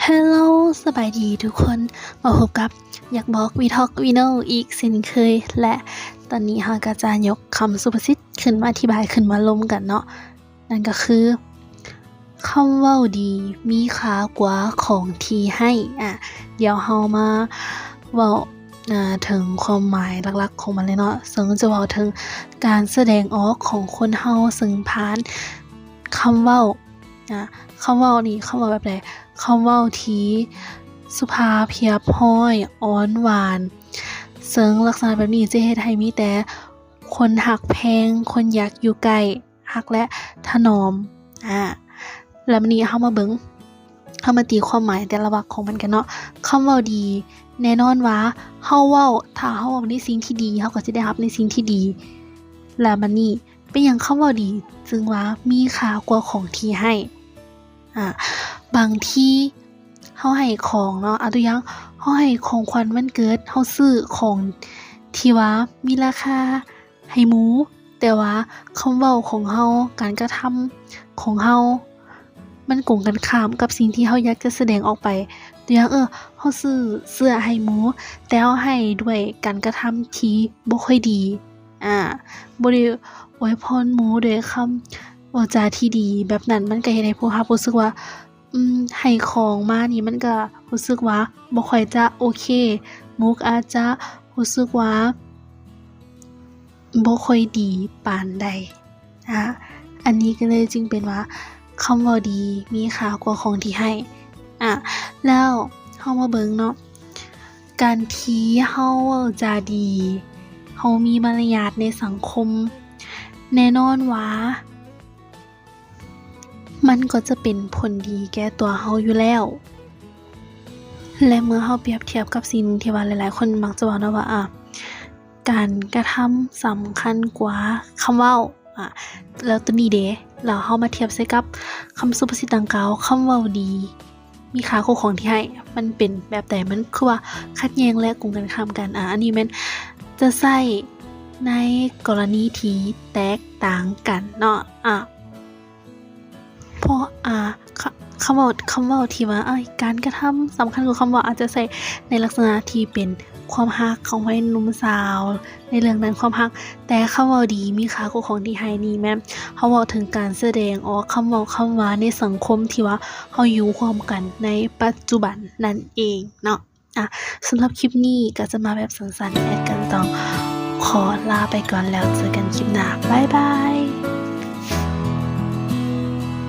Hello ສະບາຍດີທຸກຄົນ ມາພົບກັບຢາກບອກ We Talk We Know ອີກເຊັ່ນເຄີຍ ແລະ ຕອນນີ້ເຮົາກໍຈະຍົກຄຳສຸພາສິດຂຶ້ນມາອະທິບາຍ ຂຶ້ນມາລົມກັນເນາະ. ນັ້ນກໍຄື ຄຳເວົ້າດີມີຄ່າກວ່າຂອງທີ່ໃຫ້. ອາ ດຽວເຮົາມາເວົ້າ ອາ ເຖິງຄວາມໝາຍຫຼັກໆຂອງມັນເລີຍເນາະ. ເຊິ່ງຈະເວົ້າເຖິງການສະແດງອອກຂອງຄົນເຮົາ ເຊິ່ງຜ່ານຄຳເວົ້າ. ອາ ຄຳເວົ້ານີ້ ຄຳເວົ້າແບບໃດ? ຄຳເວົ້າທີ່ສຸພາບຮຽບຮ້ອຍ ອ່ອນຫວານ, ເຊິ່ງລັກສະນະແບບນີ້ຈະເຮັດໃຫ້ມີແຕ່ຄົນຮັກແພງ, ຄົນຢາກຢູ່ໃກ້, ຮັກ ແລະ ຖະໜອມ. ອາ ແລ້ວບາດນີ້ເຮົາມາເບິ່ງ, ເຮົາມາຕີຄວາມໝາຍແຕ່ລະວັກຂອງມັນກັນເນາະ. ຄຳເວົ້າດີ ແນ່ນອນວ່າເຮົາເວົ້າ, ຖ້າເຮົາເວົ້າໃນສິ່ງທີ່ດີ ເຮົາກໍຈະໄດ້ຮັບໃນສິ່ງທີ່ດີ. ແລ້ວບາດນີ້ ເປັນຫຍັງຄຳເວົ້າດີຈຶ່ງວ່າມີຄ່າກວ່າຂອງທີ່ໃຫ້? ອາ ບາງທີເຮົາໃຫ້ຂອງເນາະ, ອາ ຕົວຢ່າງ ເຮົາໃຫ້ຂອງຂວັນວັນເກີດ, ເຮົາຊື້ຂອງທີ່ວ່າມີລາຄາໃຫ້ໝູ່, ແຕ່ວ່າຄຳເວົ້າຂອງເຮົາ, ການກະທຳຂອງເຮົາ ມັນກົງກັນຂ້າມກັບສິ່ງທີ່ເຮົາຢາກຈະສະແດງອອກໄປ. ຕົວຢ່າງ ເອີ ເຮົາຊື້ເສື້ອໃຫ້ໝູ່, ແຕ່ເຮົາໃຫ້ດ້ວຍການກະທຳທີ່ບໍ່ຄ່ອຍດີ. ອາ ບໍ່ໄດ້ອວຍພອນໝູ່ດ້ວຍຄຳເວົ້າຈາທີ່ດີ, ແບບນັ້ນມັນກໍເຮັດໃຫ້ຜູ້ຮັບຮູ້ສຶກວ່າ ອືມ ໃຫ້ຂອງມານີ້ມັນກໍຮູ້ສຶກວ່າບໍ່ຄ່ອຍຈະໂອເຄ, ໝູ່ກໍອາດຈະຮູ້ສຶກວ່າບໍ່ຄ່ອຍດີປານໃດ. ອາ ອັນນີ້ກໍເລີຍຈຶ່ງເປັນວ່າ ຄຳເວົ້າດີມີຄ່າກວ່າຂອງທີ່ໃຫ້. ອາ ແລ້ວເຮົາມາເບິ່ງເນາະ, ການທີ່ເຮົາເວົ້າຈາດີ, ເຮົາມີມາລະຍາດໃນສັງຄົມ, ແນ່ນອນວ່າມັນກໍຈະເປັນຜົນດີແກ່ຕົວເຮົາຢູ່ແລ້ວ. ແລະ ເມື່ອເຮົາປຽບທຽບກັບສິ່ງທີ່ວ່າຫຼາຍໆຄົນມັກຈະເວົ້າເນາະວ່າ ອາ ການກະທຳສຳຄັນກວ່າຄຳເວົ້າ. ອາ ແລ້ວໂຕນີ້ເດ? ແລ້ວເຮົາມາທຽບໃສ່ກັບຄຳສຸພາສິດດັ່ງກ່າວ, ຄຳເວົ້າດີມີຄ່າກວ່າຂອງທີ່ໃຫ້, ມັນເປັນແບບໃດ? ມັນຄືວ່າຂັດແຍ່ງ ແລະ ກົງກັນຂ້າມກັນ. ອາ ອັນນີ້ແມ່ນຈະໃຊ້ໃນກໍລະນີທີ່ແຕກຕ່າງກັນເນາະ. ອາ ເພາະ ອາ ຄ- ຄຳເວົ້າ ຄຳເວົ້າທີ່ວ່າ ອາ ການກະທຳສຳຄັນກວ່າຄຳເວົ້າ ອາດຈະໃຊ້ໃນລັກສະນະທີ່ເປັນຄວາມຮັກຂອງໄວໜຸ່ມສາວ ໃນເລື່ອງດ້ານຄວາມຮັກ, ແຕ່ຄຳເວົ້າດີມີຄ່າກວ່າຂອງທີ່ໃຫ້ນີ້ແມ່ນເຮົາເວົ້າເຖິງການສະແດງອອກຄຳເວົ້າຄຳຫວານໃນສັງຄົມທີ່ວ່າເຮົາຢູ່ຮ່ວມກັນໃນປັດຈຸບັນນັ້ນເອງເນາະ. ອາ ສຳລັບຄລິບນີ້ກໍຈະມາແບບສັ້ນໆ ແອດກັນຕ້ອງຂໍລາໄປກ່ອນ ແລ້ວເຈີກັນຄລິບໜ້າ. ບາຍບາຍ.